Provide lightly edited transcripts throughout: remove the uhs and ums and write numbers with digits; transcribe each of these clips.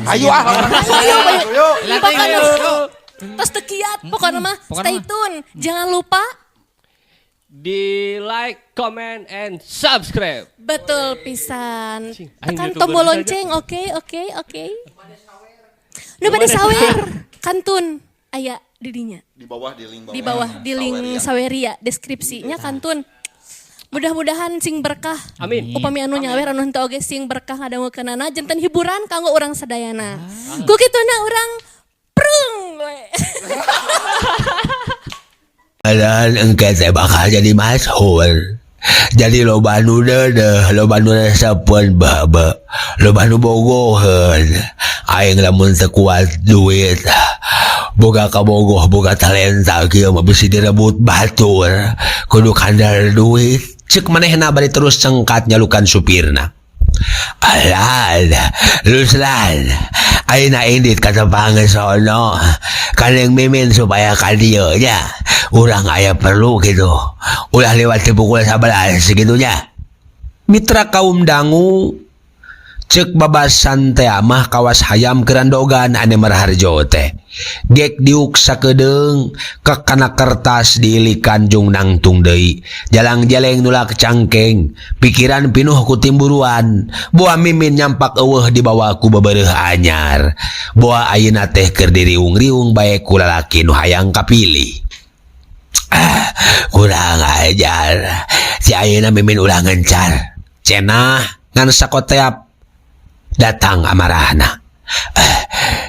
Ayo ah. Ayo, ayo. Ayo. Pokoknya tos teu kiat, pokoknya mah Pokoknya stay mah. tune. Jangan lupa Di like, comment, and subscribe. Betul pisan. Cing, aing Tekan YouTuber tombol saja. lonceng, oke, oke, oke. Nu bade sawer, kantun aya di dinya. Di bawah di link bawah. Di bawah di link Saweria deskripsinya kantun. Mudah-mudahan sing berkah. Amin. Upami anu nyawer anu henteu oge sing berkah ngadangukeunana janten hiburan kanggo urang sadayana. Ku kituna urang prung we. Dan engke teh bakal jadi masyhur. Jadi loba nu deudeuh, loba nu resepeun bebe, loba nu bogoheun. Aing lamun teu kuat duit, boga kabogoh, boga talenta kieu mah bisi direbut batur. Kudu kandar duit. Cek manehna bari terus cengkat nyalukan supirna. Alah, Ruslan, ayeuna indit ka tepangan sono. Kaneng Mimin supaya ka dieu nya. Urang aya perlu gitu. Ulah lewat di pukul 11 gitu nya. Mitra kaum dangu cek babasan teh mah kawas hayam kerandogan ane Marharjo teh. Gek diuk sakedeung ke kana kertas diilikan jung nangtung deui. Jalang-jeleng nulak cangkeng, pikiran pinuh ku timburuan. Boa Mimin nyampak eueuh dibawa ku bebereuh anyar. Boa ayeuna teh keur diriung-riung bae ku lalaki nu hayang kapilih. Ah, kurang ajar. Si ayeuna Mimin ulah ngencar. Cenah ngan sakoteap datang amarahna.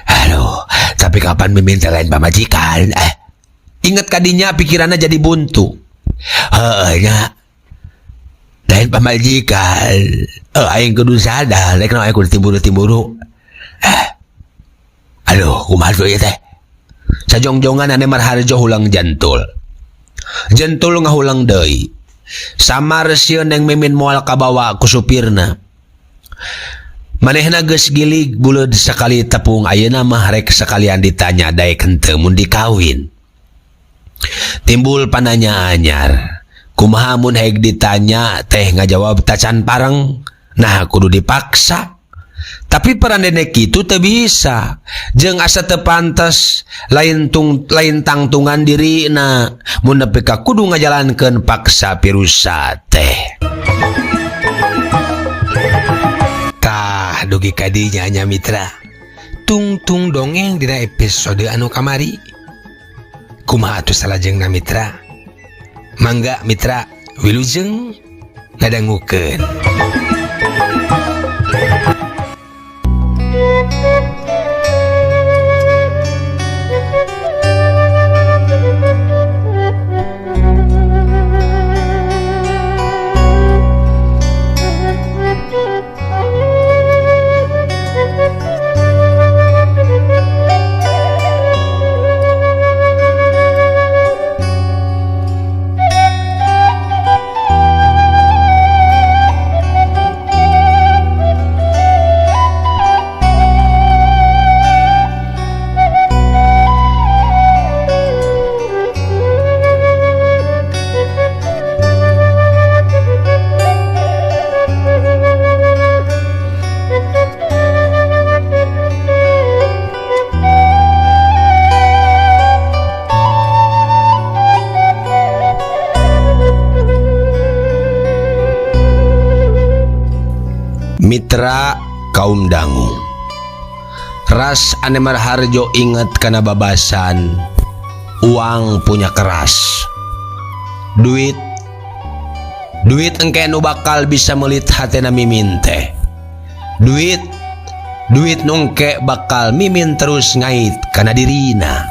Aduh, tapi kapan Mimin teh lain pamajikan? Inget kadinya pikiranna jadi buntu. Heueuh nya. Lain pamajikan. Aing kudu sadar, rek naon aing kudu timburu-timburu. Aduh, kumaha tuh ieu teh? Sajongjongan ane Marharjo hulang jantul. Jentul ngahulang deui. Samar sieun Neng Mimin moal kabawa ku supirna. Manehna geus gilig buleud sakali tepung ayeuna mah rek sakalian ditanya daek henteu mun dikawin. Timbul pananya anyar. Kumaha mun haek ditanya teh ngajawab tacan pareng. Nah kudu dipaksa. Tapi parandene kitu teu bisa. Jeung asa teu pantes lain tung, lain tangtungan dirina mun nepi ka kudu ngajalankeun paksa pirusa teh. Tah dugi ka dinya nya mitra. Tungtung dongeng dina episode anu kamari. Kumaha atuh salajengna mitra? Mangga mitra wilujeng ngadangukeun. Mitra kaum dangu Ras ane Marharjo inget kana babasan uang punya keras. Duit duit engke nu bakal bisa melit hatena Mimin teh. Duit duit nu engke bakal Mimin terus ngait kana dirina.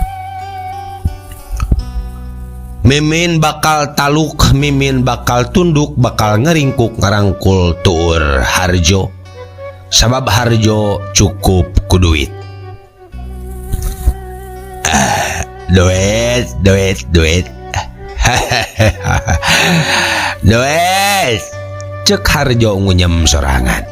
Mimin bakal taluk, Mimin bakal tunduk, bakal ngeringkuk ngarangkul tuur Harjo. Sabab Harjo cukup ku duit. Duit, duit, duit. Duit. Cek Harjo ngunyem sorangan.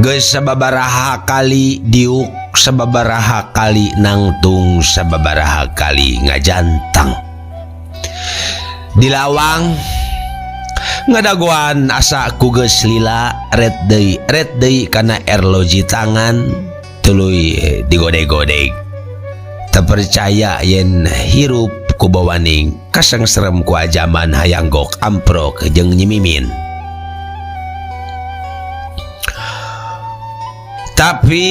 Geus sababaraha kali diuk, sababaraha kali nangtung, sababaraha kali ngajantang. Di lawang Ngadagoan asa ku geus lila ret deui ret deui kana erloji tangan tuluy digodeg-godeg. Teu percaya yen hirup ku bawaning kasengserem ku ajaman hayanggok amprok jeung Nyi Mimin. Tapi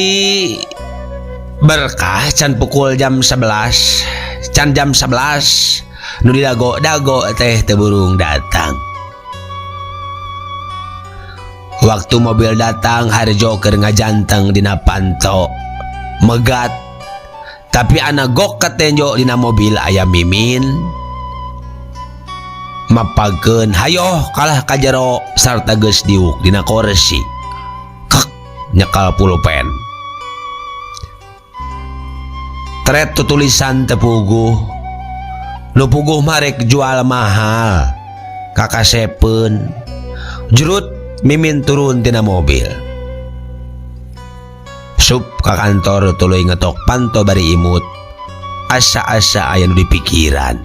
berkah can pukul jam 11, can jam 11 nu didago-dago teh teu burung datang. Waktu mobil datang Harjo keur ngajanteng dina panto megat. Tapi anak gok katenjo dina mobil aya Mimin. Mapageun hayoh kalah ka jero sarta geus diuk dina kursi. Kek nyekal pulpen. Tret tutulisan teu puguh. Nu puguh marek jual mahal. Kakasepeun. Jurut Mimin turun tina mobil. Sup ka kantor tuluy ngetok panto bari imut. Asa-asa aya nu dipikiran.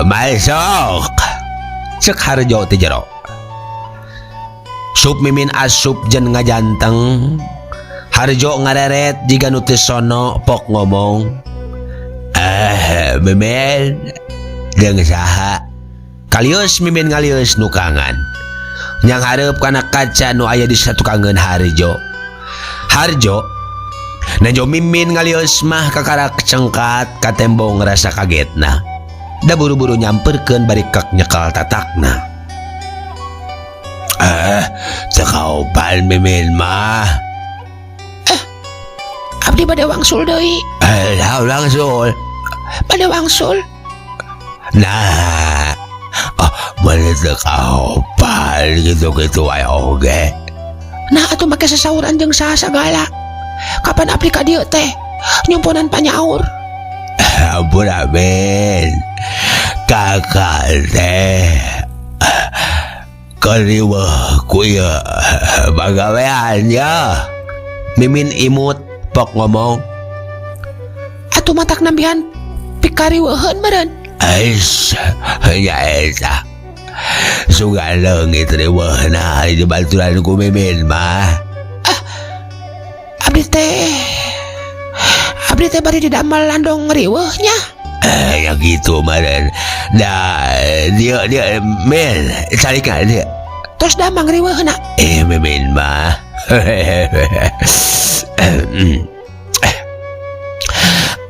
Masuk. Cek Harjo ti jero. Sup Mimin asup jeung ngajanteng. Harjo ngareret jiga nu teu sono pok ngomong. Mimin jeung saha? Kalius Mimin ngalius nukangan. Nyang hareup kana kaca nu aya di satukangeun Harjo. Harjo nejo Mimin ngalius mah kakarak cengkat katembong rasa kagetna. Da buru-buru nyamperkeun bari kek nyekal tatakna. Teu kaopan Mimin mah. Abdi bade wangsul deui. Wangsul. Bade wangsul. Nah, oh, mana teu kaopan gitu-gitu wae oge. Nah, atuh make sasauran jeung saha sagala. Kapan abdi ka dieu teh? Nyumponan panyaur. Ampun amin. Kakak teh kariweuh ku ieu pagawean ya. Mimin imut pok ngomong. Atuh matak nambihan pikariweuheun meureun. Ais, nya eta. Sugan leungit riweuhna di baturan ku Mimin mah. Abdi teh bari didamel landong riweuh nya. Ya gitu meureun. Da dia Min carikan dia. Terus damang riweuhna. Mimin mah.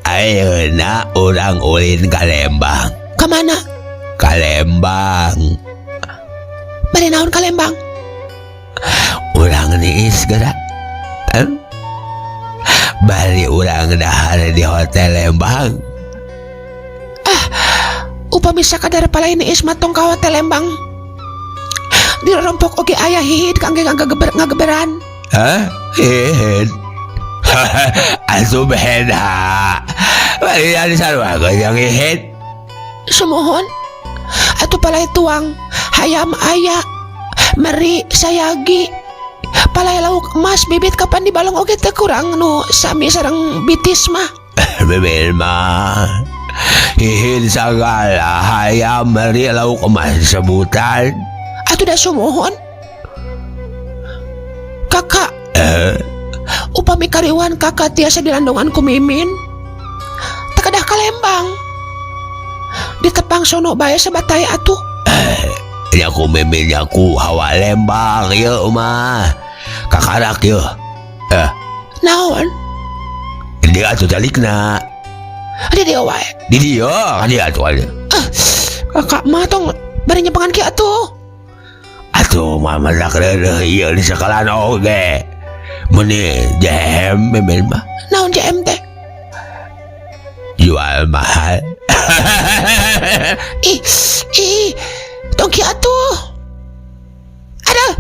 Ayeuna urang ulin ka Lembang. Ka mana? Ka Lembang. Bari naon ka Lembang? Urang niis geura. Bari urang dahar di hotel Lembang. Upami sakadar palai niis mah tong ka hotel Lembang. Dirorompok oge aya hihid kangge ngageberan. Hah? Hihid? Asuh beda. Bari ari sarua yang hihid. Sumuhun. Atuh palai tuang hayam aya meri sayagi palai lauk emas bibit kapan dibalong oge teu kurang nu sami sareng bitis mah. Bibit mah hihid sagala hayam meri lauk emas sebutan. Atuh da sumuhun. Kakak. Upami kariwan kakak tiasa dilandongan ku Mimin. Teu kedah ka Lembang. Ditepang sono bae sabataya atuh. Ya ku Mimin ya ku hawa Lembang ieu mah. Kakarak ieu. Naon? Dia atuh talikna. Di dieu wae. Di dieu, ka dieu atuh ada. Kakak mah tong bari nyepengan kieu atuh. Atuh mah masak reureuh ieu di sakalan oge. Meni JM Mimin mah. Naon JM teh? Jual mahal. Ih, ih, tong kieu atuh. Aduh.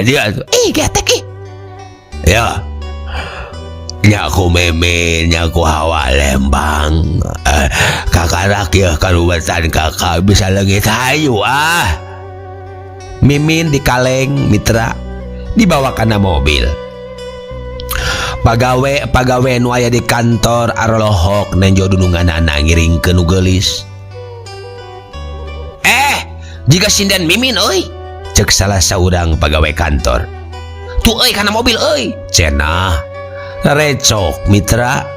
Dia atuh. Ih, getek ih. Ya. Nyaku Mimin, nyaku hawa Lembang. Kakarak ya karuwetan kakak bisa leungit hayu ah. Mimin di kaleng mitra dibawa kana mobil. Pagawe-pagawe nu aya di kantor arolohok nenjo dununganana ngiringkeun nu geulis. Jiga sinden Mimin euy, cek salah saurang pegawai kantor. Tuh euy kana mobil euy, cenah. Recok mitra.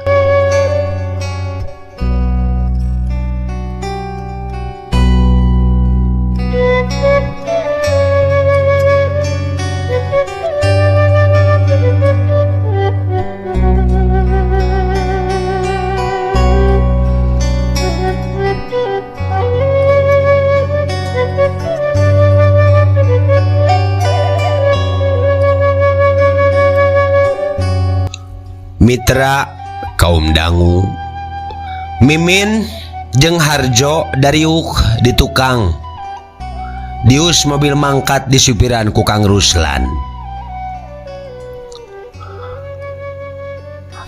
Mitra kaum dangu, Mimin jeung Harjo dariuk di tukang. Dius mobil mangkat disupiran ku Kang Ruslan.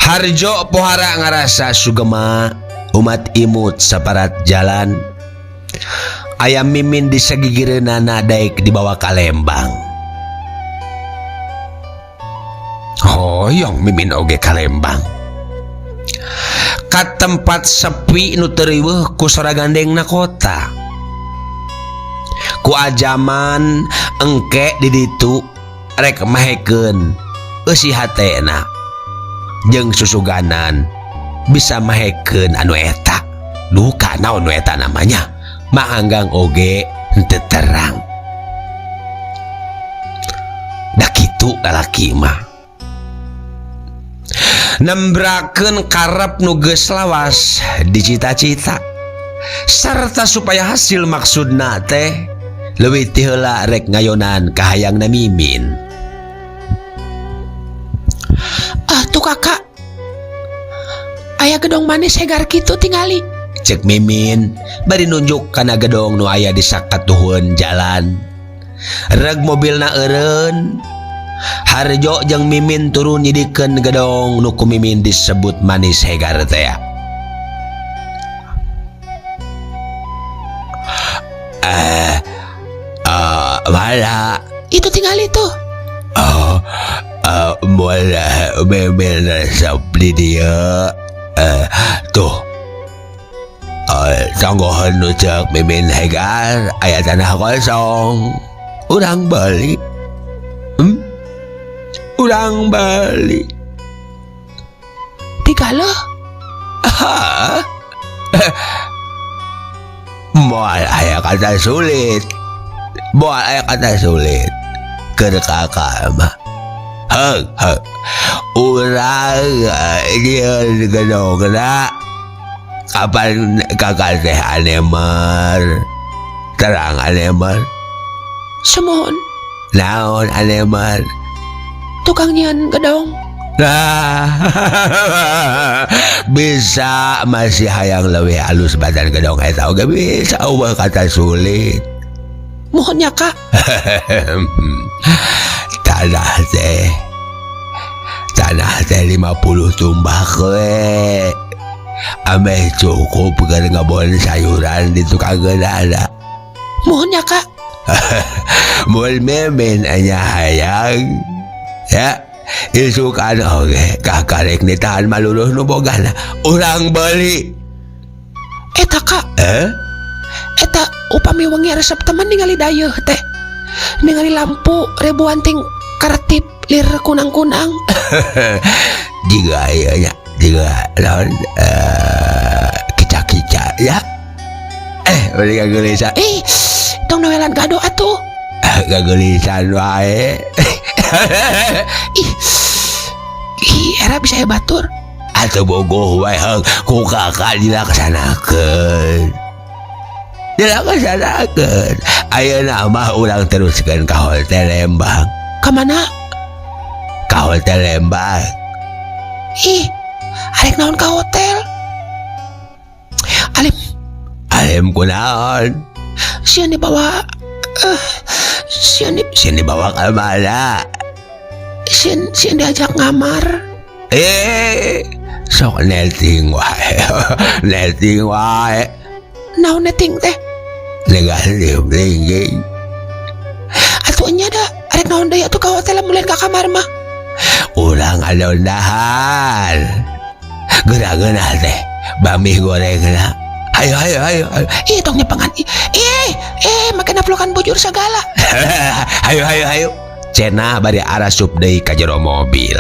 Harjo pohara ngarasa sugema umat imut saparat jalan. Ayam Mimin disagigireunana daek dibawa ka Lembang. Hoyong Mimin oge ka Lembang. Ka tempat sepi nu teu riweuh ku sora gandengna kota. Ku ajaman engke di ditu rek mahekeun eusi hatena jeung susuganan bisa mahekeun anu eta. Duka naon nu eta namanya? Mahanggang oge henteu terang. Da kitu lalaki mah. Nembrakeun karep nu geus lawas dicita-cita sarta supaya hasil maksudna teh leuwih ti heula rek ngayonan kahayangna Mimin. Ah tuh kakak, aya gedong manis hegar kitu tingali. Cek Mimin bari nunjuk kana gedong nu aya di sakatuhun jalan. Reg mobilna eureun. Harjo jeung Mimin turun nyidikeun gedong nu ku Mimin disebut manis hegar teh. Mana? Itu tinggal itu. Oh, boleh Mimin resep di dia. Tuh. Tanggohan nu cek Mimin hegar aya tanah kosong. Urang beli. Urang beli. Tiga loh. Moal aya kata sulit. Moal aya kata sulit. Keur kakak mah. Heug heug. Urang nyieun gedongna. Kapan kakak teh anemer? Terang anemer. Sumuhun. Naon anemer? Tukang nyian gedong. Nah, bisa masih hayang leuwih alus badan gedong eta oge bisa eueuh kata sulit. Mohon ya kak. Tanah teh 50 tumbak we. Ameh cukup keur ngebon sayuran di tukang geudana. Mohon ya kak. Mun Mimin nya hayang ya isukan oge kakak rek nitahan maluluh nu bogana urang beli. Eta kak. Eta upami wengi resep teman ningali dayeuh teh. Ningali lampu ribuan ting karetip lir kunang-kunang. Jiga ieu nya, jiga naon kica-kica ya. Beli gageulisan. Tong nowelan gado atuh. Gageulisan wae. Ih, era bisa ya batur. Atuh bogoh wae heung ku kakak dilaksanakeun. Dilaksanakeun. Ayeuna mah urang teruskeun ka hotel Lembang. Ka mana? Ka hotel Lembang. Ih, arek naon ka hotel? Alim. Alim kunaon? Sieun dibawa, sieun dibawa ka mana? Sieun diajak ngamar. Sok netting wae. Netting wae. Naon netting teh? Negatif thinking. Atuh nya da, arek naon deui atuh ka hotel lamun lain ka kamar mah. Urang anu dahar. Geura-geura teh bami gorengna. Ayo ayo ayo ayo. Ih tong nyepengan. Ih, make naplokan bujur sagala. Ayo ayo ayo. Cenah bari arasup deui ka jero mobil.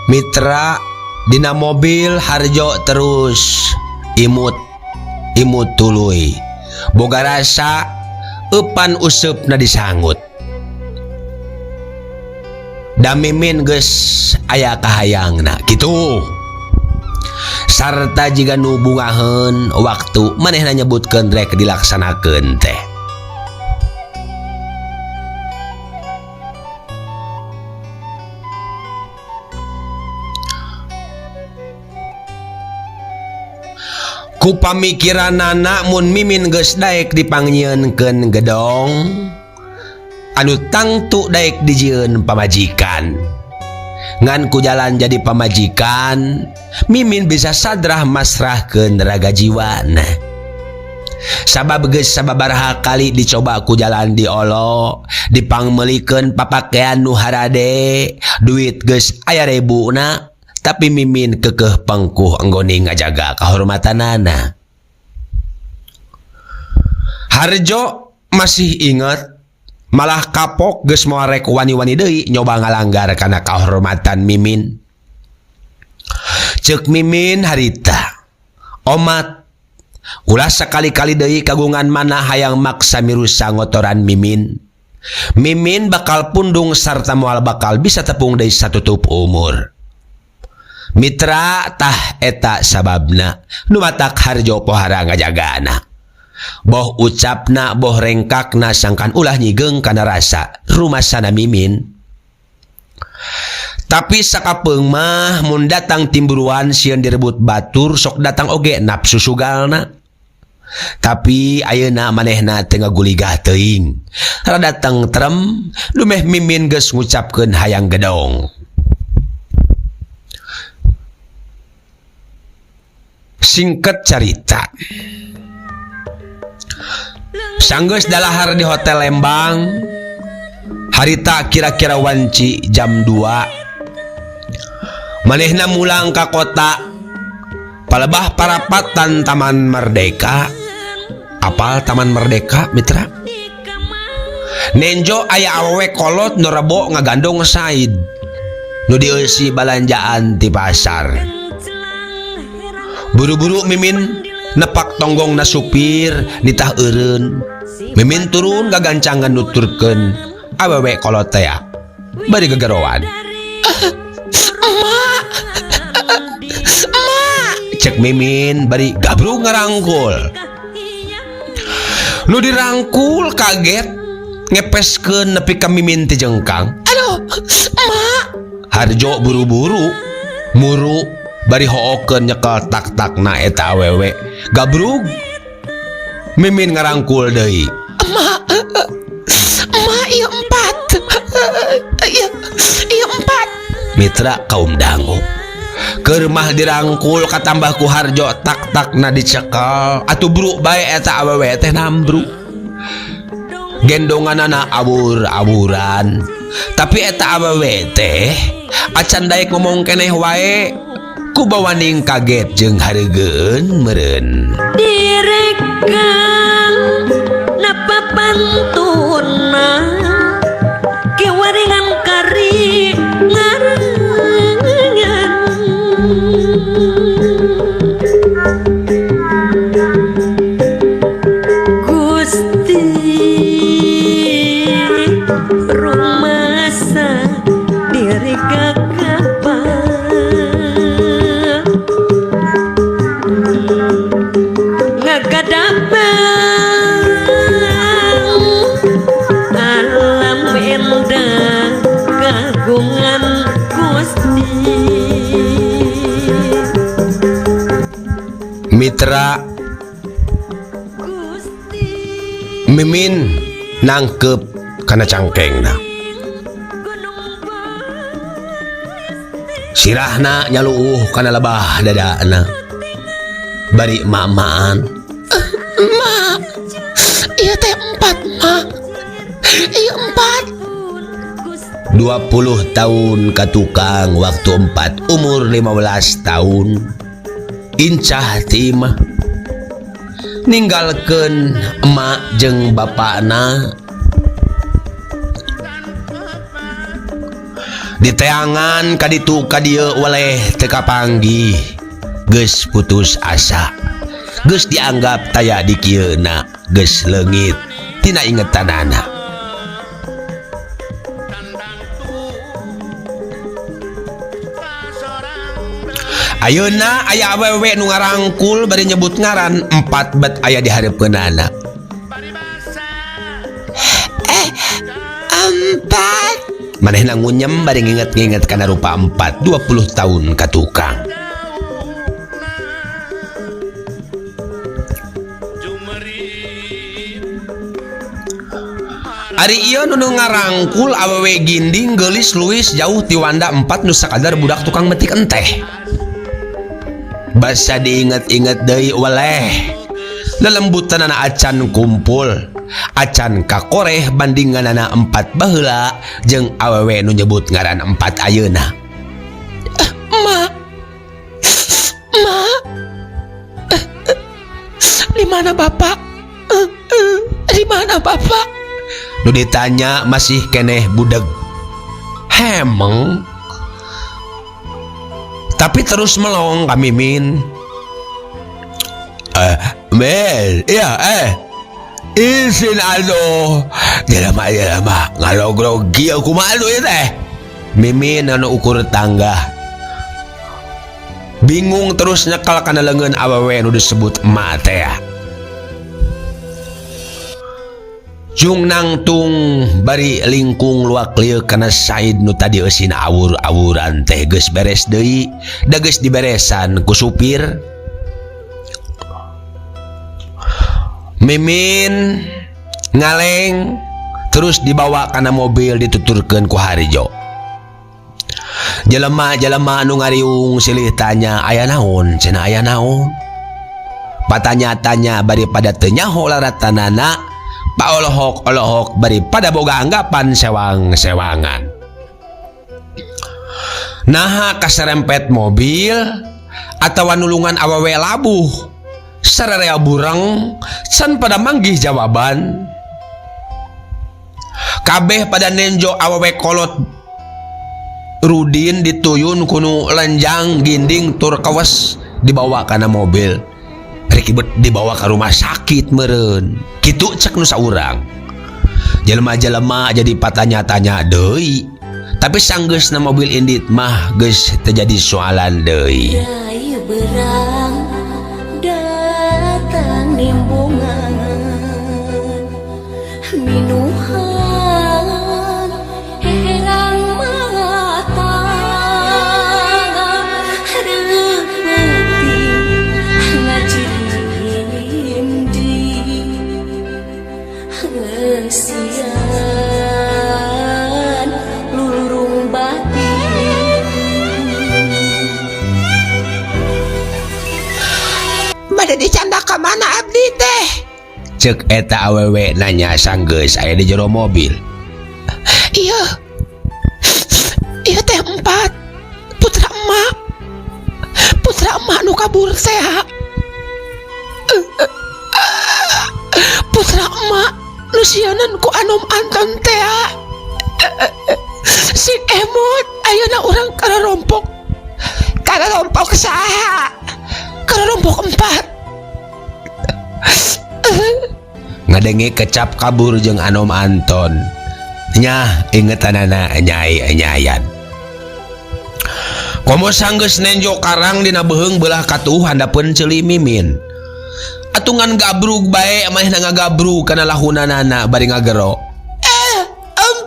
Mitra dina mobil Harjo terus imut imut tuluy boga rasa eupan useupna disangut. Da Mimin geus aya kahayangna kitu. Sarta jiga nu bungaheun waktu manehna nyebutkeun rek dilaksanakeun teh. Ku pamikiranana mun Mimin geus daek dipangnyeunkeun gedong anu tangtu daek dijieun pamajikan. Ngan ku jalan jadi pamajikan, Mimin bisa sadrah masrahkeun raga jiwana. Sabab geus sababaraha kali dicoba ku jalan diolo, dipangmeulikeun papakean nu harade, duit geus aya rebuna. Tapi Mimin kekeh pangkuh anggone ngajaga kahormatanana. Harjo masih inget, malah kapok geus moal rek wani-wani deui nyoba ngalanggar kana kahormatan Mimin. Ceuk Mimin harita, omat ulah sakali-kali deui kagungan mana hayang maksa mirusa ngotoran Mimin. Mimin bakal pundung sarta moal bakal bisa tepung deui satutup umur. Mitra tah eta sababna nu matak Harjo pohara ngajagana. Boh ucapna boh rengkakna sangkan ulah nyigeng kana rasa rumasana Mimin. Tapi sakapeung mah mun datang timburuan sieun direbut batur sok datang oge nafsu sugalna. Tapi ayeuna manehna teu ngaguligah teuing. Rada tengtrem dumeh Mimin geus ngucapkeun hayang gedong. Singkat carita, sanggeus dalahar di Hotel Lembang, harita kira-kira wanci jam 2. Manehna mulang ka kota, palebah parapatan Taman Merdeka. Apal Taman Merdeka, mitra? Nenjo aya awewe kolot nu rebo ngagandong Said, nu dieusi balanjaan ti pasar. Buru-buru Mimin nepak tonggong na supir nitah eureun. Mimin turun gagancangan nuturkeun awewe kolot teh bari gegeroan. Emak, emak, cek Mimin bari gabrug ngarangkul. Nu dirangkul kaget ngepeskeun nepi ka Mimin teh jengkang. Aduh, emak. Harjo buru-buru muru bari hookeun nyekel tak-takna eta awewe. Gabrug Mimin ngarangkul deui. Emak, emak ieu empat. Ieu empat. Mitra kaum dangu. Keur mah dirangkul katambah ku Harjo tak-takna dicekel. Atuh bru bae eta awewe teh nambru. Gendonganana awur-awuran. Tapi eta awewe teh acan daek ngomong keneh wae. Ku bawaning kaget jeung hareugeun meureun. Direkang napa pantuna kewaringan kari ngarengan Gusti rumasa diri kakapa ngagadapan. Mitra Mimin nangkep kana cangkengna. Sirahna nyaluuh kana lebah dadana. Bari mamaan. Ma, ieu teh 4, Ma. Ieu 4. 20 tahun ka tukang waktu 4 umur 15 tahun. Incah timah ninggalkeun emak jeung bapakna diteangan ka ditu ka dieu weleh teu kapanggih geus putus asa geus dianggap taya di kieuna geus leungit tina ingetanana. Ayeuna aya awewe nu ngarangkul bari nyebut ngaran 4 bet aya di hareupeunana. 4. Manehna ngunyem bari nginget-nginget kana rupa 4 20 tahun ka tukang. Ari ieu nu ngarangkul awewe ginding geulis luwis jauh ti wanda 4 nu sakadar budak tukang metik enteh. Basa diinget-inget deui weleh. Lelembutanana acan kumpul, acan kakoreh bandinganana 4 baheula jeung awewe nu nyebut ngaran 4 ayeuna. Ma. Ma. Di mana bapak? Di mana bapak? Nu ditanya masih keneh budeg. Hemeng. Tapi terus melong ka Mimin. Min, iya Isin atuh. Jelema-jelema ngalogrog kieu kumaha atuh ieu teh? Mimin anu ukur tangga. Bingung terus nyekal kana leungeun awewe nu disebut emak teh. Jung nangtung bari lingkung luak lieu kana Said nu tadi eusin awur-awuran teh geus beres deui, da geus diberesan ku supir. Mimin ngaleng terus dibawa kana mobil dituturkeun ku Harjo. Jelema-jelema nu ngariung silih tanya aya naon, cenah aya naon. Patanya-tanya bari pada teu nyaho laratanana. Paolohok-olohok bari pada boga anggapan sewang-sewangan. Naha kaserempet mobil atawa nulungan awewe labuh. Sararea bureng can pada manggih jawaban. Kabeh pada nenjo awewe kolot Rudin dituyun kunu lenjang ginding tur kawas dibawa kana mobil. Rikibet dibawa ke rumah sakit meureun. Kitu cek nu saurang. Jelema-jelema jadi patanya-tanya deui. Tapi sanggeusna mobil indit mah geus teu jadi soalan deui. Rai berang datang nimbungan minuhan herang mata reupeting ngajirindi ngeusian lulurung batin. Bade dicanda ka mana abdi teh? Cek eta awewe nanya sanggeus aya di jero mobil. Iya. Ieu teh 4. Putra emak. Putra emak nu kabur teh. Putra emak nu sieunan ku Anom Anton teh. Sing emot ayeuna urang kararompok. Kararompok saha? Kararompok 4. Ngadenge kecap kabur jeung Anom Anton. Nyah ingetanana nyai nyayan. Komo sanggeus nenjo karang dina beuheung beulah katuh handapeun ceuli Mimin. Atungan gabrug bae manehna ngagabrug kana lahunanana bari ngagero.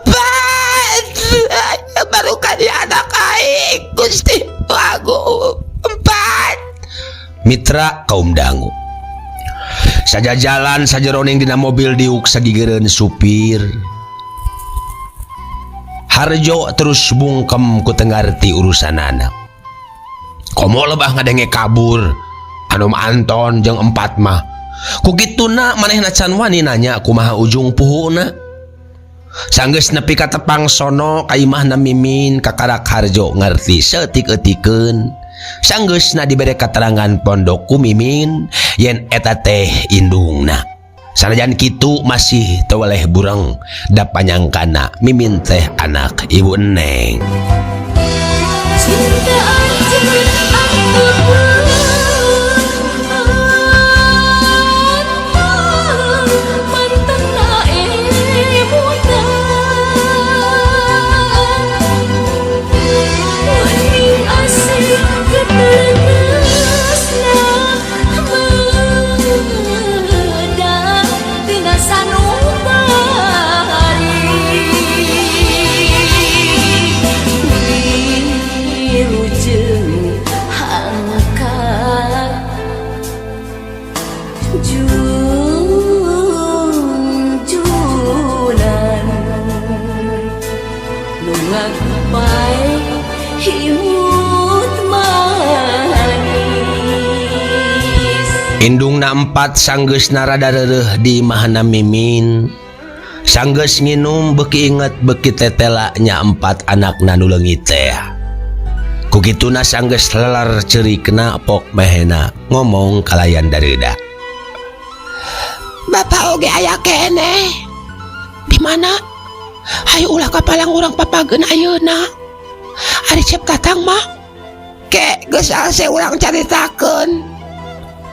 4. Baru kali anak aing Gusti Agung 4. Mitra kaum dangu. Sajajalan sajeroning dina mobil diuk sagigireun supir. Harjo terus bungkem ku teu ngarti urusanana. Komo lebah ngadenge kabur Anom Anton jeung empat mah. Ku kituna manehna can wani nanya kumaha ujung puhuna. Sanggeus nepi ka tepang sono ka imahna Mimin kakarak Harjo ngarti saeutik-eutikeun. Sanggeusna dibere katerangan pondok ku Mimin yen eta teh indungna. Sanajan kitu masih teu weleh bureng da panyangkana Mimin teh anak Ibu Neng. Cinta anjeun anu mantena emutan Wening asih geteungeusna Meudang tina sanubari Wilujeng angkat Junjunan Nu ngagupai imut manis. Indungna empat sanggeusna rada reureuh di imahna Mimin. Sanggeus nginum beuki inget beuki tetela nya empat anakna nu leungit teh. Ku kituna sanggeus lelar ceurikna pok mehena ngomong kalayan dareuda. Bapak oge aya keneh. Di mana? Hayu ulah kapalang urang papageun ayeuna. Ari Cep Tatang mah ke geus ase urang caritakeun.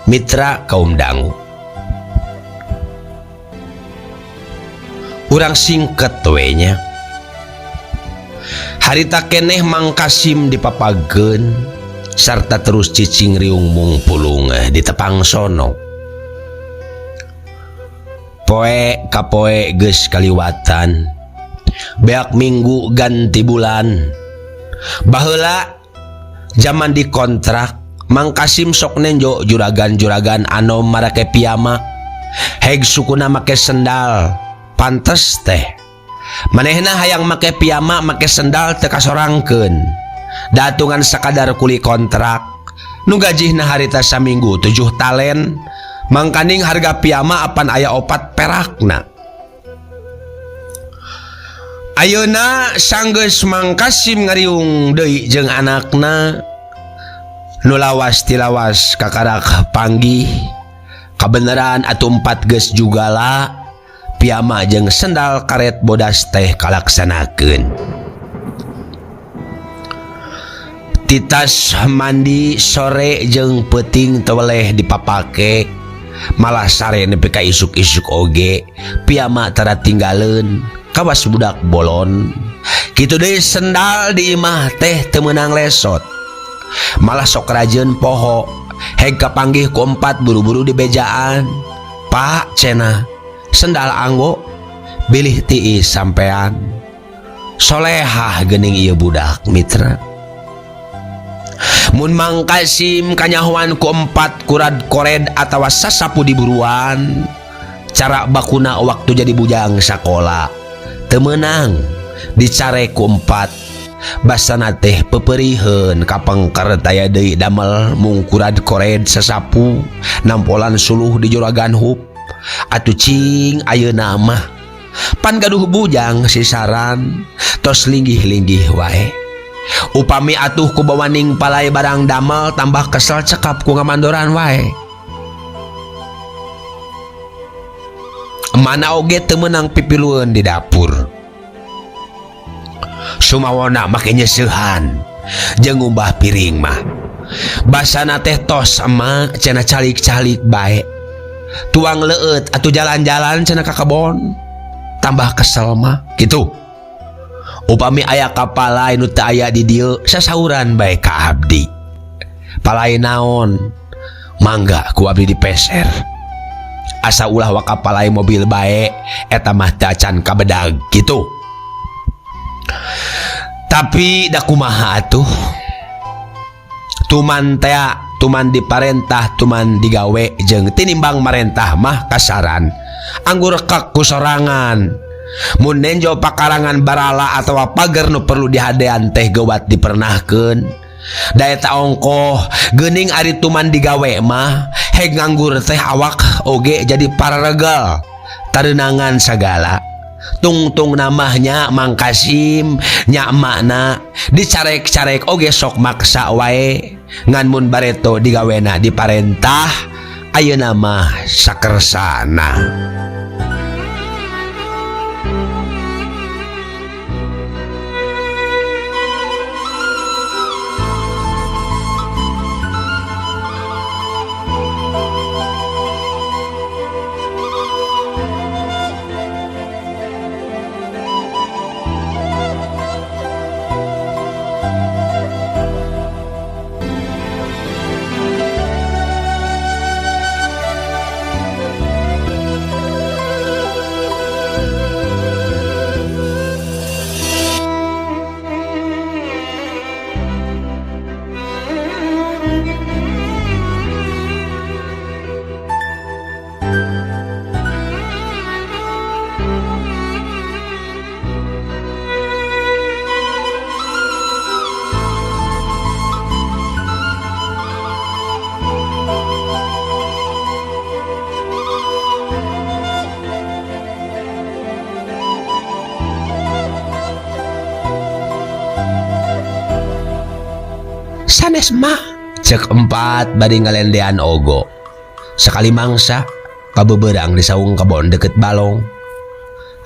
Mitra kaum dangu. Urang singket we nya. Harita keneh Mang Kasim dipapageun sarta terus cicing riung mungpulung di tepang sono. Poe ka poe geus kaliwatan. Beak minggu ganti bulan. Baheula zaman dikontrak Mang Kasim sok nenjo juragan-juragan anom marake piyama. Heg sukuna make sendal. Pantes teh. Manehna hayang make piyama make sendal teu kasorangkeun. Datungan sakadar kuli kontrak. Nu gajihna harita saminggu 7 talen. Mangkaning harga piyama apan aya 4 perakna. Ayeuna sanggeus Mang Kasim ngariung deui jeung anakna. Nu lawas tilawas kakarak panggih. Kabeneran atuh 4 geus jugala. Piyama jeung sendal karet bodas teh kalaksanakeun. Titas mandi sore jeung peuting teu weleh dipapake. Malah sare nepi ka isuk-isuk oge. Piyama tara tinggaleun kawas budak bolon. Kitu deui sendal di imah teh teu meunang lesot. Malah sok rajeun poho. Heg kapanggih ku 4 buru-buru di bejaan. Pak cenah sendal anggo bilih tiis sampean. Solehah geuning ieu budak mitra. Mun Mang Kasim kanyahoan ku 4 kurad kored atawa sasapu di buruan. Cara bakuna waktu jadi bujang sakola teu meunang dicare ku 4. Basana teh peperiheun kapengker taya deui damel mungkurad kored sasapu nampolan suluh di juragan hup. Atuh cing ayeuna mah pan gaduh bujang sisaran tos linggih-linggih wae. Upami atuh ku bawaning palai barang damel tambah kesel cekap ku ngamandoran wae. Mana oge teu meunang pipilueun di dapur. Sumawona make nyeseuhan jeung ngumbah piring mah. Basana teh tos emak cenah calik-calik bae. Tuang leueut atuh jalan-jalan cenah ka kebon. Tambah kesel mah kitu. Upami aya kapalai nu teu aya di dieu sasauran bae ka abdi. Palai naon? Mangga ku abdi dipeser. Asa ulah waka palai mobil bae eta mah teu acan kabedag kitu. Tapi da kumaha atuh? Tuman tea Tuman diparentah tuman digawe jeung tinimbang marentah mah kasaran. Anggur kek ku sorangan. Mun nenjo pakarangan barala atawa pager nu perlu dihadean teh geuwat dipernahkeun. Da eta ongkoh geuning ari tuman digawe mah heg nganggur teh awak oge jadi pararegel. Tareunangan sagala. Tungtung namahnya Mang Kasim nya emakna dicarek-carek oge sok maksa wae ngan mun bareto digawena diparentah ayeuna mah sakersana. Sanes ma cek empat bari ngalendean ogo. Sekali mangsa pabeberang di saung kebon deket balong.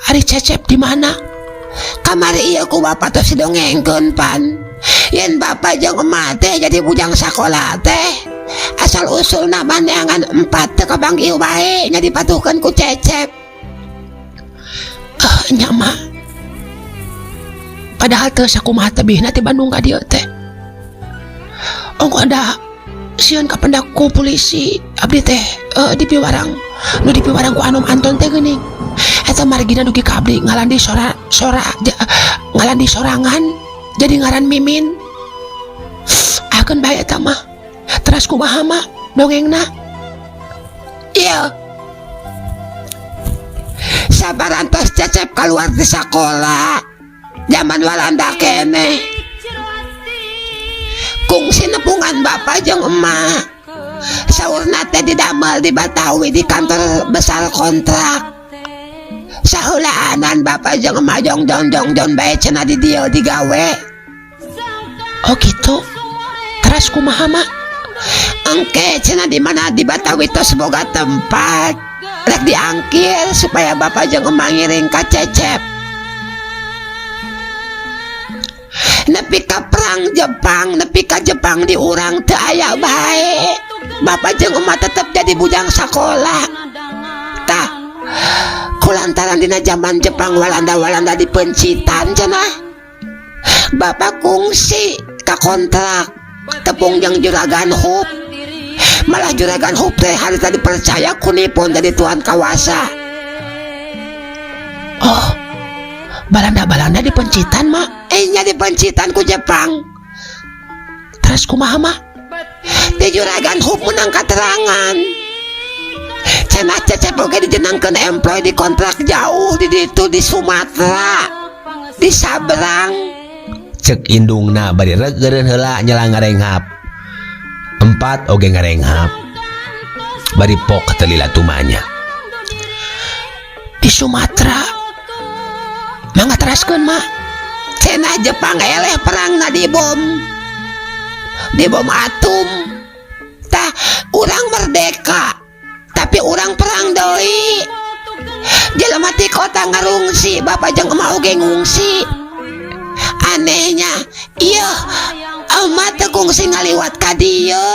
Ari Cecep di mana? Kamari ieu ku bapak tos dongengkeun pan. Yen bapak jeung emak teh jadi bujang sakola teh. Asal usulna maneangan empat teu kapanggih wae nya dipatuhkeun ku Cecep. Nya mah. Padahal teu sakumaha tebihna ti Bandung ka dieu teh. Ongko ada sieun kapendak ku polisi abdi teh dipiwarang nu dipiwarang ku Anom Anton teh geuning. Eta margina dugi ka abdi ngalandi sora sora ngalandi sorangan jadi ngaran Mimin. Akeun bae eta mah. Teras kumaha mah dongengna? Ieu. Sabarantos Cecep kaluar di sakola zaman Walanda keneh. Kungsi nepungan bapak jeung emak. Saurna teh didamel di Batawi di kantor besar kontrak. Saheulaanan bapak jeung emak jong jong jong jong bae cenah di dieu digawe. Oh gitu. Teras kumaha mak? Engke cenah di mana di Batawi tos boga tempat. Rek diangkir supaya bapak jeung emak ngiring ka Cecep. Nepi ka perang Jepang, nepi ka Jepang di urang teu aya bae. Bapak jeung emak tetep jadi bujang sakola. Tah, kulantaran dina zaman Jepang Walanda-Walanda dipencitan cenah. Bapak kungsi ka kontrak tepung jeung juragan Hup. Malah juragan Hup teh harita dipercaya ku Nippon jadi tuan kawasa. Oh, Balanda-Balanda dipencitan mak? Nya dipencitan ku Jepang. Terus kumaha mak? Di juragan Hup menang keterangan. Cenah Cecep oge dijenangkeun employ di kontrak jauh di ditu di Sumatera, di Sabrang. Cek indungna bari regeureun heula nyela ngarenghap. Empat oge ngarenghap. Bari pok teu lila tumanya. Di Sumatera. Mangga teraskeun mak. Cenah Jepang eleh perangna di bom. Di bom atom. Tah urang merdeka. Tapi urang perang deui. Jelema ti kota ngarungsi, bapak jeung emak oge ngungsi. Anehnya, ieu emak teu kungsi ngaliwat ka dieu.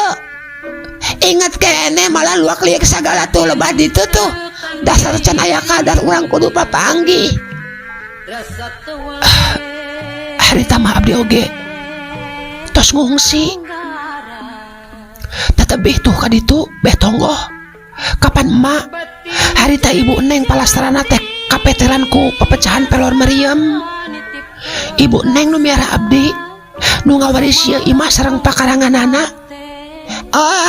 Ingat keneh malah luak liuk sagala tuh lebah ditu tuh. Dasar can aya kadar urang kudu papanggih. Harita mah abdi oge tos ngungsi. Tetebih tuh ka ditu beh tonggoh. Kapan emak harita ibu neng palastrana teh kapeteran ku pepecahan pelor meriam. Ibu neng nu miara abdi nu ngawaris ieu imah sareng pakaranganana. Oh,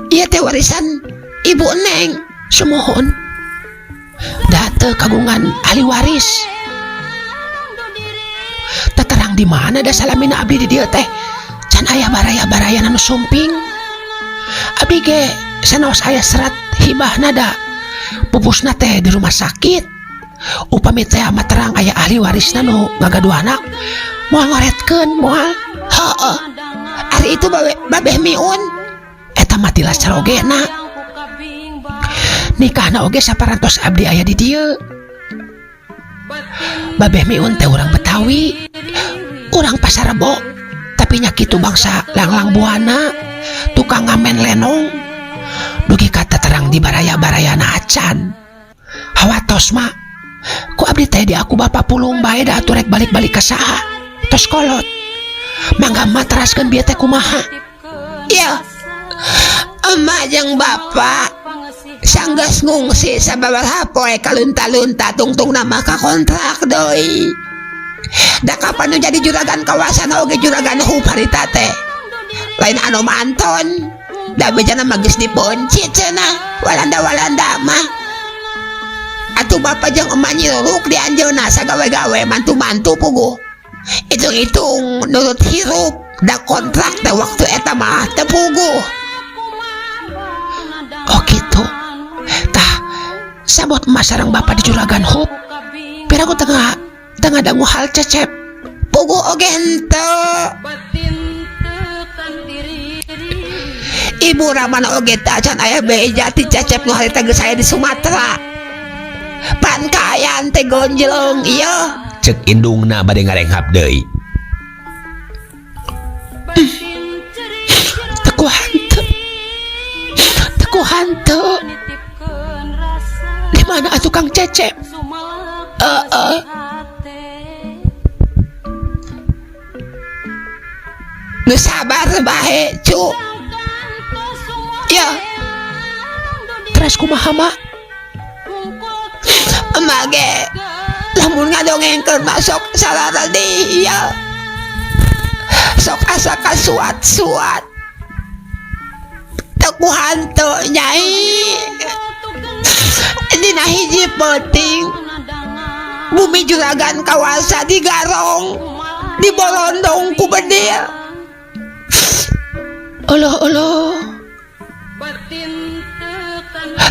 ieu teh warisan Ibu Neng. Sumuhun. Da teu kagungan ahli waris. Teterang di mana da salamina abdi di dieu teh. Can aya baraya-baraya anu sumping. Abdi ge sanaos aya serat hibahna da pupusna teh di rumah sakit. Upami teh mah terang aya ahli warisna nu ngagaduhana moal ngoretkeun moal. Heeh. Ari itu babeh Miun eta mah tilas carogena. Nikahna oge saparantos abdi aya di dieu. Babeh Miun teh urang Betawi, urang Pasar Rebo, tapi nya kitu bangsa langlang buana, tukang ngamen lenong. Dugi ka terang di baraya-barayana acan. Hawatos mah ku abdi teh diaku bapak pulung bae da atuh rek balik-balik ka saha. Tos kolot. Mangga mah teraskeun bieu teh kumaha? Ya, emak jeung bapak sanggeus ngungsi sababaraha poe kalunta-lunta tungtung nama ka kontrak deui. Da kapan nu jadi juragan kawasan oge juragan hup harita teh. Lain anu manton. Da bejana mah geus dipencit cenah, Walanda-Walanda mah. Atuh bapak jeung emak nyiruruk di anjeunna sagawe-gawe mantu-mantu puguh. Hitung-hitung nurut hirup da kontrak teh waktu eta mah teu puguh. Oh gitu. Tah sabot emak sareng bapak di juragan hup. Piraku tengah tengah dangu hal Cecep. Puguh oge henteu. Ibu Ramana oge teh acan aya beja ti Cecep nu harita geus aya di Sumatera. Pan kaayaan teh gonjlong ieu. Cek indungna bade ngarenghap deui. Teku hanteu. Teku hanteu. Di mana atuh Kang Cecep? Nu sabar bae, cu. Ya. Teras kumaha mak? Emak ge lamun ngadongengkeun mah sok salaradi ya. Sok asa kasuat-suat. Teu ku hanteu nyai. Dina hiji peuting bumi juragan kawasa digarong, dibolondong ku bedil. Oloh oloh.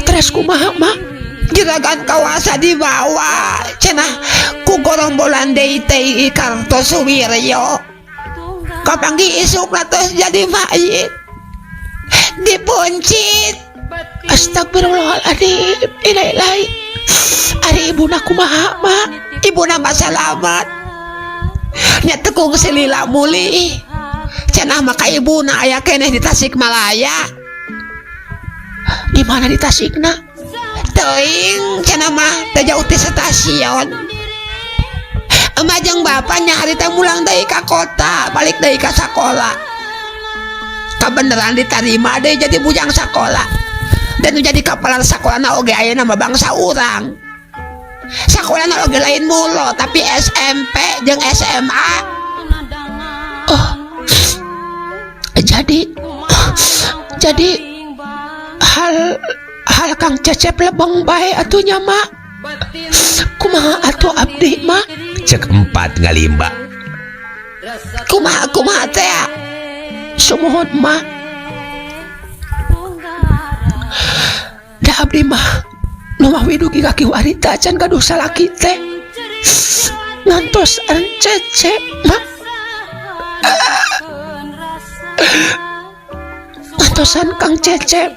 Teras kumaha mak? Juragan kawasa dibawa cenah ku gorombolan DITI Kartosuwiryo. Kapanggih isukna tos jadi mayit. Dipuncit. Astagfirullahaladzim. Ilahi. Ari ibuna kumaha mak? Ibuna mah salamat. Nya tekung silila mulih. Cenah maka ibuna aya keneh di Tasikmalaya. Di mana di Tasikna? Teuing cenah mah teu jauh ti stasiun. Emak jeung bapa nya harita mulang deui ka kota, balik deui ka sakola. Kabeneran ditarima deui jadi bujang sakola. Dan nu jadi kepala sakolana oge ayeuna mah bangsa urang. Sakolana oge lain mulo tapi SMP jeung SMA. Oh. Jadi hal Kang Cecep lebeng bae atuh nya mak. Kumaha atuh abdi mak? Cek empat ngalimba. Kumaha kumaha teh? Sumuhun mak. Da abdi mah nu mah widugi kaki warita can gaduh salaki teh. Ngantos an Cecep mak. Ngantosan Kang Cecep.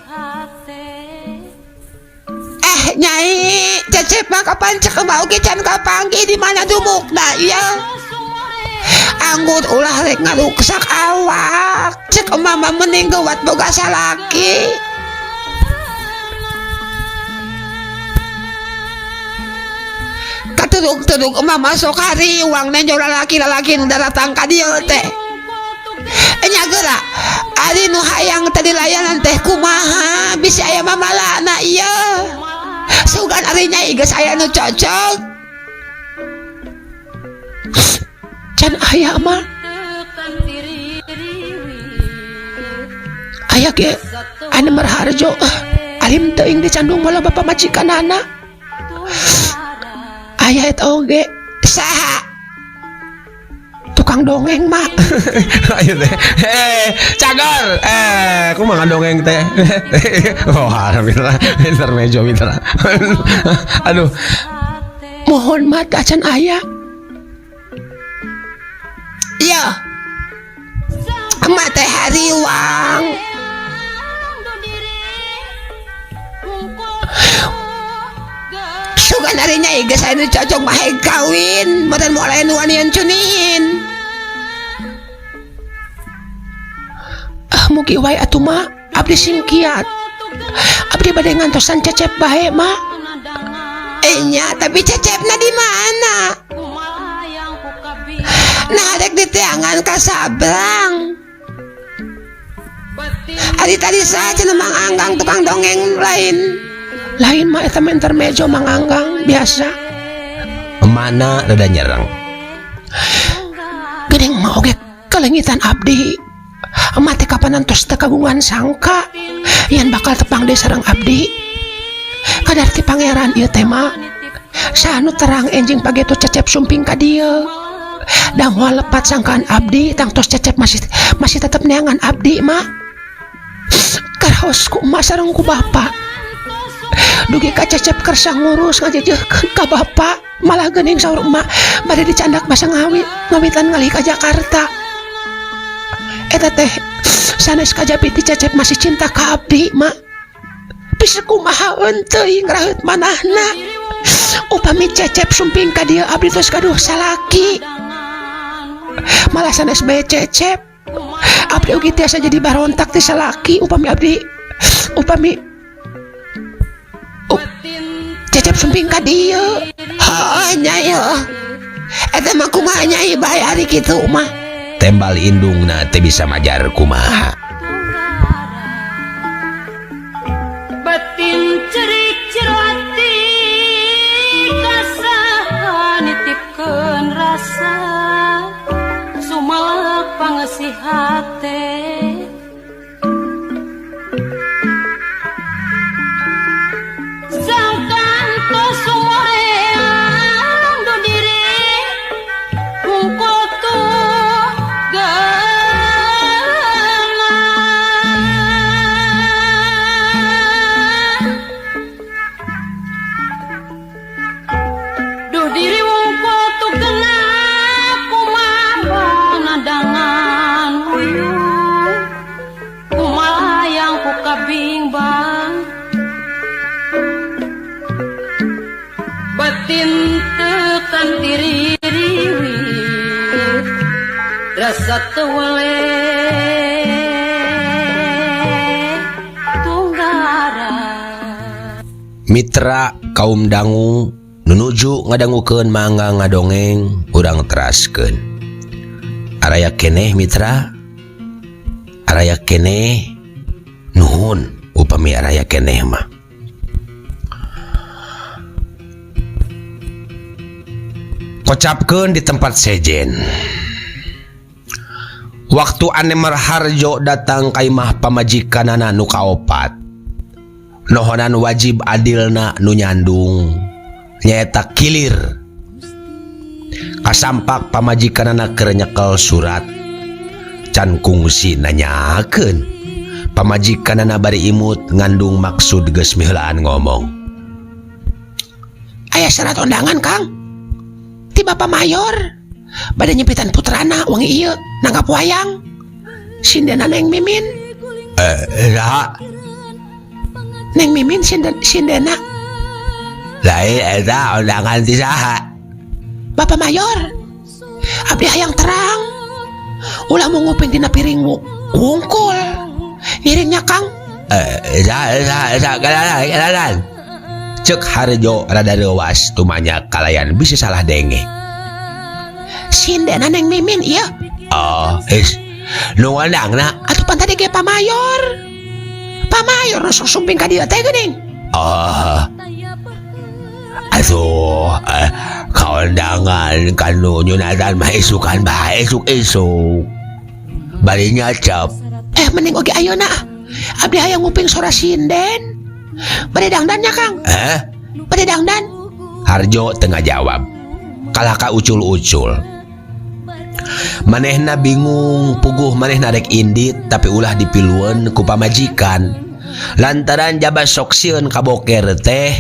Nyai Cecep mah kapan cek mau ge can kapanggih di mana dumukna ieu. Anggur ulah rek ngaruksak awak. Cek mama mending geuwat boga salaki. Katurug-turug mama sok hariwang nenjo lalaki-lalaki nu daratang ka dieu teh. Nya geura ari nu hayang tadi layanan teh kumaha bisi aya mamalana ieu. Sugan ari nyai geus aya nu cocok. Can aya mah. Aya ge anu Marharjo alim teuing dicandung moal bapak majikanana. Aya eta oge saha? Tukang dongeng mah. Ayo teh. Cager. Kumaha dongeng teh? Oh, mitra, intermejo mitra. Aduh. Mohon mata acan aya. Iya. Emak teh hariwang. Sugan ari nyai geus aya nu cocok mah hayang kawin, meureun moal aya nu wanian cunihin. Ah, mugi wae atuh mah, abdi sing kiat. Abdi bade ngantosan Cecep bae mah. Nya, tapi Cecepna di mana? Nah, rek diteangan ka sabrang. Ari tadi saha cenah Mang Anggang tukang dongeng lain? Lain mah eta mah intermejo Mang Anggang biasa. Mana rada nyerang. Geuning mah oge kalengitan abdi. Emak teh kapan antos teu kagungan sangka yen bakal tepang deui sareng abdi. Kadar ti pangeran ieu teh mah. Sanu terang enjing pageto Cecep sumping ka dieu. Da moal lepat sangkaan abdi tangtos Cecep masih tetep neangan abdi mah. Karaos ku emak sareng ku bapa. Dugi ka Cecep kersa ngurus ngajejehkeun ka bapa, malah geuning saur emak bade dicandak basa ngawitan ngalih ka Jakarta. Eta teh sanes kajabi ti Cecep masih cinta ka abdi mah. Bisa kumaha teuing raheut manahna. Upami Cecep sumping ka dieu abdi tos gaduh salaki. Malah sanes bae Cecep. Abdi oge tiasa jadi barontak ti salaki upami abdi upami Cecep sumping ka dieu. Heuh nyai heuh. Eta mah kumaha nyai bae ari kitu mah. Tembal indungna teh bisa majar kumaha. Batin cerik cerati kasaha nitipkeun rasa sumalak pangesih hate. Sangkan tos sumoreang du diri hungkul tuh rasa tewele tunggara. Mitra kaum dangu nunuju ngadangukeun mangga ngadongeng urang teraskeun. Araya keneh mitra, araya keneh nuhun upami araya keneh mah. Kocapkeun di tempat sejen. Waktu Anemar Harjo datang ka imah pamajikanana nu kaopat. Nohonan wajib adilna nu nyandung nyaeta kilir. Kasampak pamajikanana keur nyekel surat. Can kungsi nanyakeun. Pamajikanana bari imut ngandung maksud geus miheulaan ngomong. Aya syarat undangan Kang. Ti Bapak Mayor. Bade nyempitan putrana wangi ieu nanggap wayang. Sindena Neng Mimin. Saha? Neng Mimin sindena. Lain eta undangan ti saha? Bapak Mayor. Abdi hayang terang. Ulah mau nguping dina piring wungkul. Ngiringnya Kang. Sa. Cek Harjo rada leuwas tumanya kalayan bisa salah denge. Sindena Neng Mimin ieu. Oh, is nu ngondangna atuh pan tadi ge Pak Mayor. Pak Mayor nu sok sumping ka dieu teh geuning. Oh. Atuh kaondangan kanu nyunatan mah isukan bae isuk-isuk. Bari nyacap. Mending oge ayeuna. Abdi hayang nguping sora sinden. Bade dangdan nya Kang? Eh? Bade dangdan. Harjo teu ngajawab. Kalah ka ucul-ucul. Manehna bingung puguh manehna rek indit tapi ulah dipilueun ku pamajikan. Lantaran jaba sok sieun ka boker teh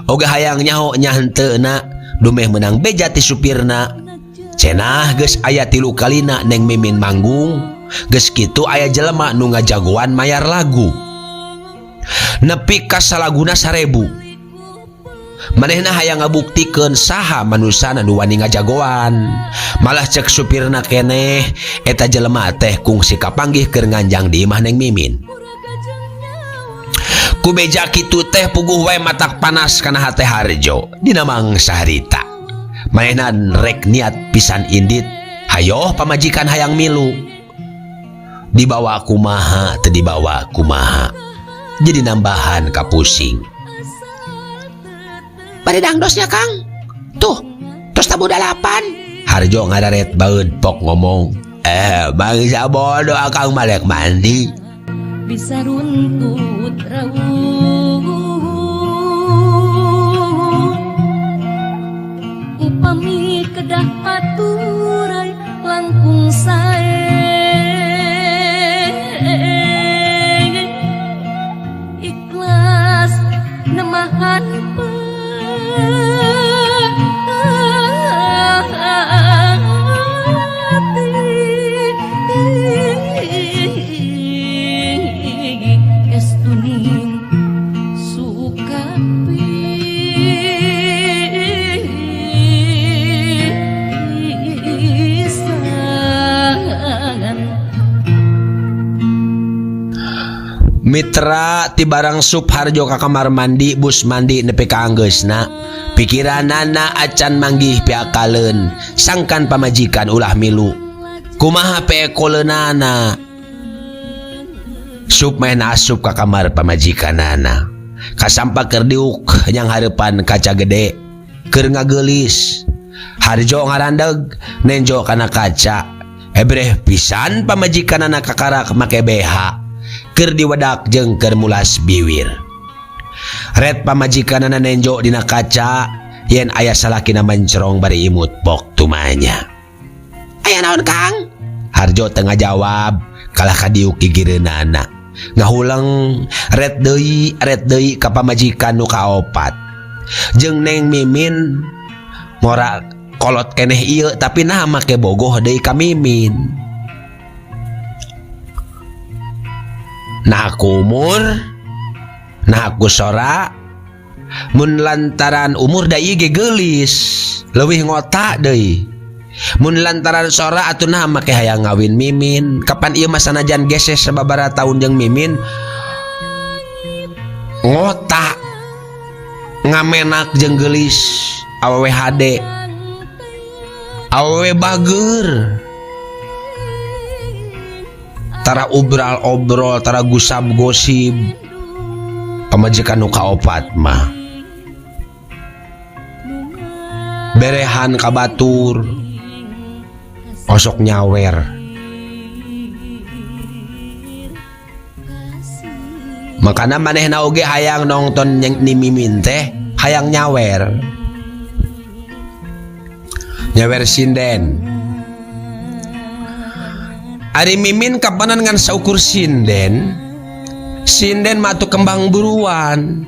oge hayang nyaho nya henteuna dumeh meunang beja ti supirna. Cenah geus aya 3 kalina Neng Mimin manggung, geus kitu aya jelema nu ngajagoan mayar lagu. Nepi ka salaguna 1000. Manehna hayang ngabuktikeun saha manusana nu wani ngajagoan. Malah cek supirna keneh eta jelema teh kungsi kapanggih keur nganjang di imah Neng Mimin. Ku beja kitu teh puguh wae matak panas kana hate Harjo dina mangsa harita. Manehna rek niat pisan indit, hayoh pamajikan hayang milu. Dibawa kumaha teu dibawa kumaha. Jadi nambahan kapusing. Bade dangdosnya Kang. Tuh, terus tabu 8. Harjo ngadaret baeud pok ngomong. Bangsa bodoh akang malek mandi. Bisa runtut raung. Upami kedah paturai langkung sae. Ikhlas nemahan Mitra ti barang sup Harjo ka kamar mandi bus mandi nepi ka anggeusna. Pikiranana acan manggih piakaleun sangkan pamajikan ulah milu. Kumaha peekoleunana? Sup meh asup ka kamar pamajikanana. Kasampa keur diuk yang hareupan kaca gede keur ngageulis. Harjo ngarandeg nenjo kana kaca. Ebreh pisan pamajikanana kakarak make BH. Keur diwedak jeung keur mulas biwir. Red pamajikanana nenjo dina kaca yen aya salakina mencerong bari imut pok tumanya. Aya naon Kang? Harjo teu ngajawab kalah ka diuk gigireunana. Ngahuleng red deui ka pamajikan nu kaopat. Jeung Neng Mimin ngora kolot keneh ieu tapi nah make bogoh deui ka Mimin. Nah aku umur, nah aku sora, mun lantaran umur da ieu ge geulis, leuwih ngotak deui. Mun lantaran sora atuh nah make hayang ngawin Mimin. Kapan ieu mah sanajan geses sababaraha taun jeung Mimin ngotak ngamenak jeung geulis awewe hade awewe bager. Tara ubral obrol, tara gusap gosip. Pamajikan nu kaopat mah berehan ka batur, osok nyawer. Makana manehna oge hayang nongton yang ni Mimin teh, hayang nyawer. Nyawer sinden. Ari Mimin kapanan ngan saukur sinden. Sinden mah atuh kembang buruan.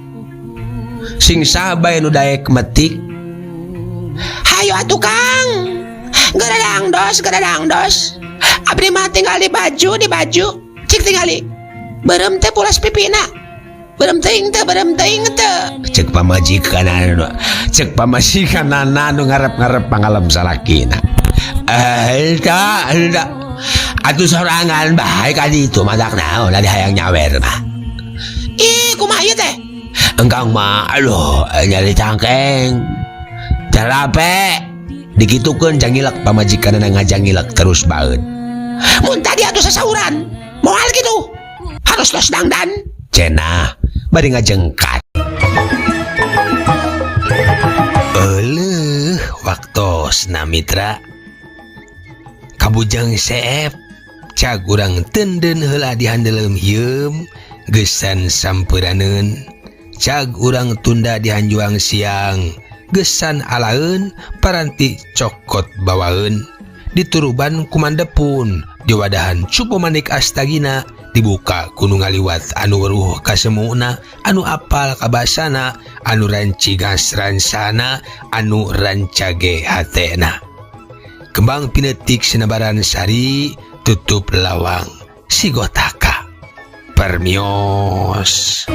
Sing saha bae nu daek metik. Hayo atuh Kang. Geura dangdos, geura dangdos. Abdi mah tinggal di baju, di baju. Cik tingali. Beureum teh pulas pipina. Beureum teuing teh, beureum teuing teh. Cek pamajikan anu, cek pamajikan anu ngarep-ngarep pangalem salakina. Eta. Atuh sorangan bae ka ditu matak naon da hayang nyawer mah. Ih, kumaha ieu teh? Engkang mah aduh nyari cangkeng. Carape dikitukeun jangilek pamajikanna ngajangilek terus baeud. Mun tadi atuh sasauran, moal kitu. Harus los dangdan. Cenah bari ngajengkat. Euleuh waktosna mitra. Kabujang seep cag urang tenden heula di handeuleum hieum Gesan sampuraneun. Cag urang tunda dihanjuang siang. Gesan alaeun paranti cokot bawaeun. Dituruban ku Mandepun diwadahan cupu manik astagina dibuka ku nu ngaliwat anu weruh kasemuna anu apal kabasana anu rancigas ransana anu rancage hatena. Kembang pinetik sinebaran sari tutup lawang sigotaka. Permios.